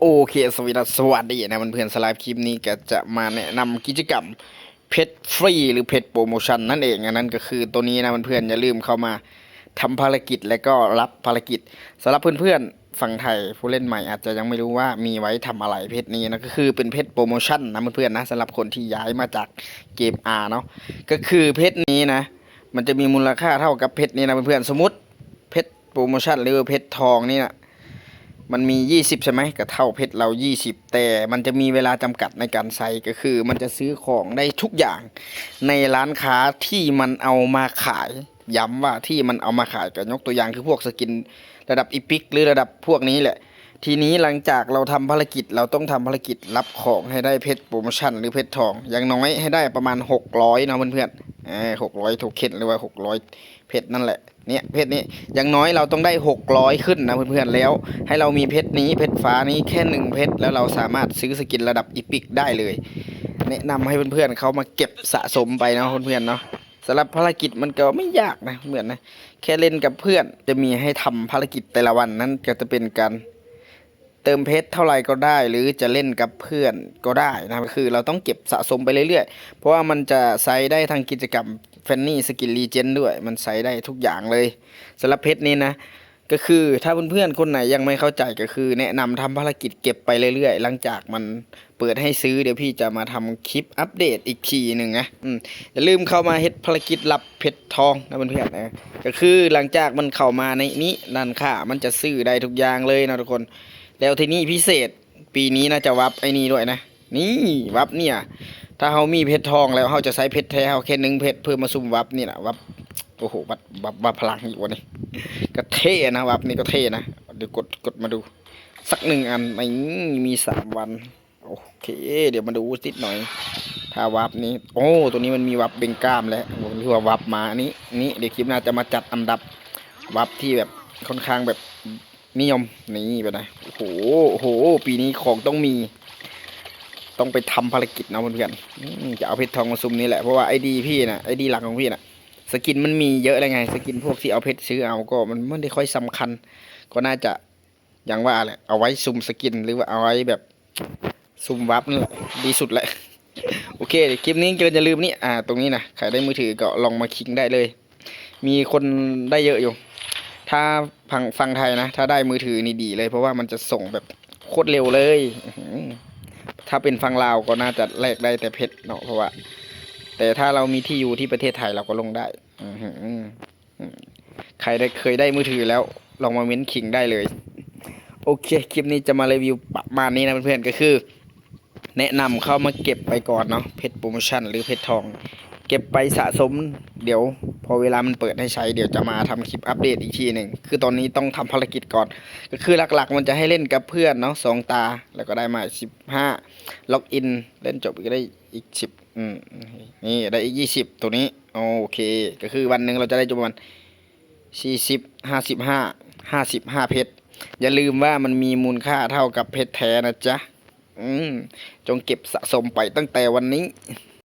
ໂອເຄ ສະຫວັດດີ ສະຫວັດດີນະເພື່ອນໆ ສຳລັບຄລິບນີ້ກໍຈະມາແນະນຳກິດຈະກຳເພັດຟຣີ ຫຼື ເພັດໂປຣໂມຊັນນັ້ນເອງ. ອັນນັ້ນກໍຄືໂຕນີ້ນະເພື່ອນໆ ຢ່າລືມເຂົ້າມາທຳພາລະກິດ ແລະ ກໍຮັບພາລະກິດ. ສຳລັບເພື່ອນໆຝັ່ງໄທ ຜູ້ຫຼິ້ນໃໝ່ອາດຈະຍັງບໍ່ຮູ້ວ່າມີໄວ້ທຳອະໄລ ເພັດນີ້ນະ ກໍຄືເປັນເພັດໂປຣໂມຊັນນະເພື່ອນໆນະ ສຳລັບຄົນທີ່ຍ້າຍມາຈາກເກມ R ເນາະ. ກໍຄືເພັດນີ້ນະ ມັນຈະມີມູນລະຄ່າເທົ່າກັບເພັດນີ້ນະເພື່ອນໆ. ສົມມຸດເພັດໂປຣໂມຊັນ ຫຼື ເພັດທອງນີ້ນະ ມັນມີ ยี่สิบ ໃຊ່ໄໝ ກໍເທົ່າເພັດລາວ ยี่สิบ ແຕ່ມັນຈະມີເວລາຈຳກັດໃນການໃຊ້ ກໍຄືມັນຈະຊື້ຂອງໄດ້ທຸກຢ່າງໃນຮ້ານຄ້າທີ່ມັນເອົາມາຂາຍ. ຢ້ຳວ່າທີ່ມັນເອົາມາຂາຍ ກໍຍົກຕົວຢ່າງຄືພວກສະກິນລະດັບອີພິກ ຫຼື ລະດັບພວກນີ້ແຫຼະ. ທີນີ້ຫຼັງຈາກເຮົາທຳພາລະກິດ ເຮົາຕ້ອງທຳພາລະກິດຮັບຂອງໃຫ້ໄດ້ເພັດໂປຣໂມຊັນ ຫຼື ເພັດທອງ ຢ່າງໜ້ອຍໃຫ້ໄດ້ປະມານ ຫົກຮ້ອຍ ເນາະເພື່ອນໆ ເອີ ຫົກຮ້ອຍໂທເຄັນ ຫຼືວ່າ ຫົກຮ້ອຍ ເພັດນັ້ນແຫຼະ. ເນຍ ເພັດນີ້ ຢ່າງໜ້ອຍເຮົາຕ້ອງໄດ້ ຫົກຮ້ອຍ ຂຶ້ນນະເພື່ອນໆ ແລ້ວໃຫ້ເຮົາມີເພັດນີ້ ເພັດຟ້ານີ້ແຄ່ໜຶ່ງເພັດ ແລ້ວເຮົາສາມາດຊື້ສະກິນລະດັບອີພິກໄດ້ເລີຍ. ແນະນຳໃຫ້ເພື່ອນໆເຂົ້າມາເກັບສະສົມໄປເນາະເພື່ອນໆເນາະ. ສຳລັບພາລະກິດມັນກໍບໍ່ຍາກນະເພື່ອນນະ ແຄ່ຫຼິ້ນກັບເພື່ອນ ຈະມີໃຫ້ທຳພາລະກິດແຕ່ລະວັນນັ້ນ ກໍຈະເປັນການເຕີມເພັດເທົ່າໃດກໍໄດ້ ຫຼື ຈະຫຼິ້ນກັບເພື່ອນກໍໄດ້ນະ. ກໍຄືເຮົາຕ້ອງເກັບສະສົມໄປເລື້ອຍໆ ເພາະວ່າມັນຈະໃຊ້ໄດ້ທັງກິດຈະກຳ Fanny Skin Legend ດ້ວຍ ມັນໃຊ້ໄດ້ທຸກຢ່າງເລີຍ. ສຳລັບເພັດນີ້ນະ ກໍຄືຖ້າເພື່ອນໆຄົນໃດຍັງບໍ່ເຂົ້າໃຈ ກໍຄືແນະນຳທຳພາລະກິດເກັບໄປເລື້ອຍໆ ຫຼັງຈາກມັນເປີດໃຫ້ຊື້ ດຽວພີ່ຈະມາທຳຄລິບອັບເດດອີກທີໜຶ່ງນະ. ອືມ ຢ່າລືມເຂົ້າມາເຮັດພາລະກິດຮັບເພັດທອງນະເພື່ອນໆ ເອີ ກໍຄືຫຼັງຈາກມັນເຂົ້າມາໃນນີ້ ຮ້ານຄ້າມັນຈະຊື້ໄດ້ທຸກຢ່າງເລີຍເນາະທຸກຄົນ. ແລ້ວທີນີ້ພິເສດ ປີນີ້ນະ ຈະວັບໄອ້ນີ້ດ້ວຍນະ. ນີ້ວັບເນຍ ຖ້າເຮົາມີເພັດທອງແລ້ວ ເຮົາຈະໃຊ້ເພັດແທ້ເຮົາແຄ່ໜຶ່ງເພັດ ເພື່ອມາສຸ່ມວັບນີ້ນະ. ວັບ ໂອ້ໂຫ ວັບ ວັບ ວັບພະລັງອີກວະນີ້ ກໍເທ່ນະ ວັບນີ້ກໍເທ່ນະ. ດຽວກົດ ກົດມາດູສັກໜຶ່ງອັນ. ນີ້ ມີສາມວັນ. ໂອເຄ ດຽວມາດູຕິດໜ້ອຍ ຖ້າວັບນີ້ ໂອ້ ໂຕນີ້ມັນມີວັບເບັງກ້າມແລ້ວ ບໍ່ຮູ້ວ່າວັບມາ ນີ້ ນີ້ ດຽວຄລິບໜ້າຈະມາຈັດອັນດັບວັບທີ່ແບບຄ່ອນຂ້າງແບບ ນິຍົມນີ້ໄປນະ. ໂອ້ໂຫ ໂອ້ໂຫ ປີນີ້ຂອງຕ້ອງມີ ຕ້ອງໄປທຳພາລະກິດເນາະເພື່ອນໆ. ອືມ ຈະເອົາເພັດທອງມາສຸ່ມນີ້ແຫຼະ ເພາະວ່າໄອດີພີ່ນະ ໄອດີຫຼັກຂອງພີ່ນະ ສະກິນມັນມີເຍອະແລ້ວໄງ. ສະກິນພວກທີ່ເອົາເພັດຊື້ເອົາກໍມັນບໍ່ໄດ້ຄ່ອຍສຳຄັນ ກໍໜ້າຈະ ຢ່າງວ່າແຫຼະ ເອົາໄວ້ສຸ່ມສະກິນ ຫຼືວ່າເອົາໄວ້ແບບ ສຸ່ມວັບນັ້ນແຫຼະ ດີສຸດແຫຼະ. ໂອເຄ ຄລິບນີ້ກໍຢ່າລືມນີ້ ອ່າ ຕົງນີ້ນະ ໃຜໄດ້ມືຖືກໍລອງມາຄິງໄດ້ເລີຍ ມີຄົນໄດ້ເຍອະຢູ່. ຖ້າຝັ່ງ ຝັ່ງໄທນະ ຖ້າໄດ້ມືຖືນີ້ດີເລີຍ ເພາະວ່າມັນຈະສົ່ງແບບໂຄດເລັວເລີຍ. ອືຫື ຖ້າເປັນຝັ່ງລາວກໍໜ້າຈະແລກໄດ້ແຕ່ເພັດເນາະ ເພາະວ່າ ແຕ່ຖ້າເຮົາມີທີ່ຢູ່ທີ່ປະເທດໄທ ເຮົາກໍລົງໄດ້. ອືຫື ອືມ ໃຜໄດ້ ເຄີຍໄດ້ມືຖືແລ້ວ ລອງມາເມັ້ນຄິງໄດ້ເລີຍ. ໂອເຄ ຄລິບນີ້ຈະມາຣີວິວປະມານນີ້ນະເພື່ອນໆ ກໍຄືແນະນຳເຂົ້າມາເກັບໄປກ່ອນເນາະ ເພັດໂປຣໂມຊັນ ຫຼື ເພັດທອງ ເກັບໄປສະສົມ. ດຽວພໍເວລາມັນເປີດໃຫ້ໃຊ້ ດຽວຈະມາທຳຄລິບອັບເດດອີກທີໜຶ່ງ. ຄືຕອນນີ້ຕ້ອງທຳພາລະກິດກ່ອນ ກໍຄືຫຼັກໆມັນຈະໃຫ້ຫຼິ້ນກັບເພື່ອນເນາະ ສອງຕາ ແລ້ວກໍໄດ້ມາ ສິບຫ້າ ລັອກອິນ ຫຼິ້ນຈົບກໍໄດ້ອີກ ສິບ ອືມ ນີ້ໄດ້ອີກ ຊາວ ໂຕນີ້. ໂອເຄ ກໍຄືວັນໜຶ່ງເຮົາຈະໄດ້ຢູ່ປະມານ ສີ່ສິບ ຫ້າສິບຫ້າ ຫ້າສິບຫ້າເພັດ. ຢ່າລືມວ່າມັນມີມູນຄ່າເທົ່າກັບເພັດແທ້ນະຈະ. ອືມ ຈົ່ງເກັບສະສົມໄປຕັ້ງແຕ່ວັນນີ້.